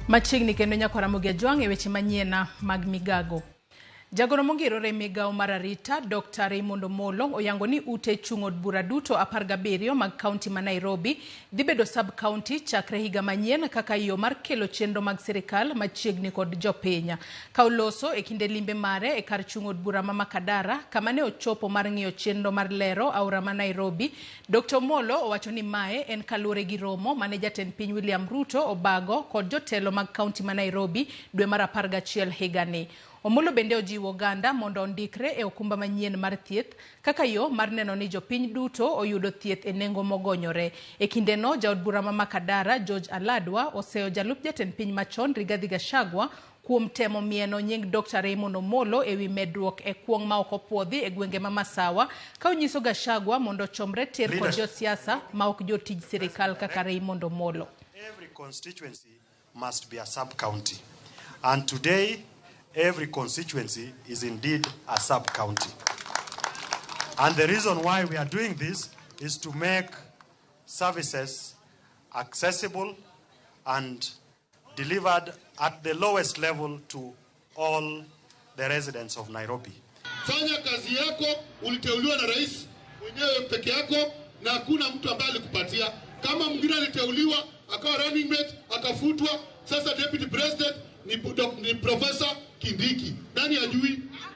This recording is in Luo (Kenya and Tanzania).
Machiegni kendo nyaka Ramogi Ajwang' e weche manyien mag migago. Jagoro mongirore e migawo mar arita, Dr. Raymond Omolo, oyango ni ute chung' od bura duto 17 mag kaunti ma Nairobi dhi bedo sub-county chakre higa manyien kaka yo mar kelo chenro mag sirikal machiegni kod jopiny. Ka oloso e kinde limbe mare e kar chung' od bura ma Makadara, kama ne ochopo mar ng'iyo chenro mar lero aora ma Nairobi, Dr. Omolo owacho ni mae en kaluwore gi romo mane jatend piny William Ruto obago kod jotelo mag kaunti ma Nairobi dwe mar 11 higani. Omolo bende ojiwo oganda mondo ondikre e okumba manyien mar thieth kaka yo mar neno ni jopiny duto oyudo thieth e nengo mogonyore. E kindeno, jaod bura ma Makadara, George Aladwa, oseyo jalup jatend piny machon Rigathi Gachagua kuom temo mieno nying Dr. Raymond Omolo ewi medruok e kuong' ma ok opuodhi e gwenge ma Masawa, ka onyiso Gachagua mondo ochomre tir kod josiasa ma ok jotij sirikal kaka Raymond Omolo. Every constituency must be a sub-county. And today, every constituency is indeed a sub-county. And the reason why we are doing this is to make services accessible and delivered at the lowest level to all the residents of Nairobi. Fanya kazi yako, uliteuliwa na rais mwenyewe peke yako na hakuna mtu ambaye alikupatia. Kama mwingine aliteuliwa akawa running mate akafutwa, sasa deputy president ni Professor Kindiki. Nani ajui?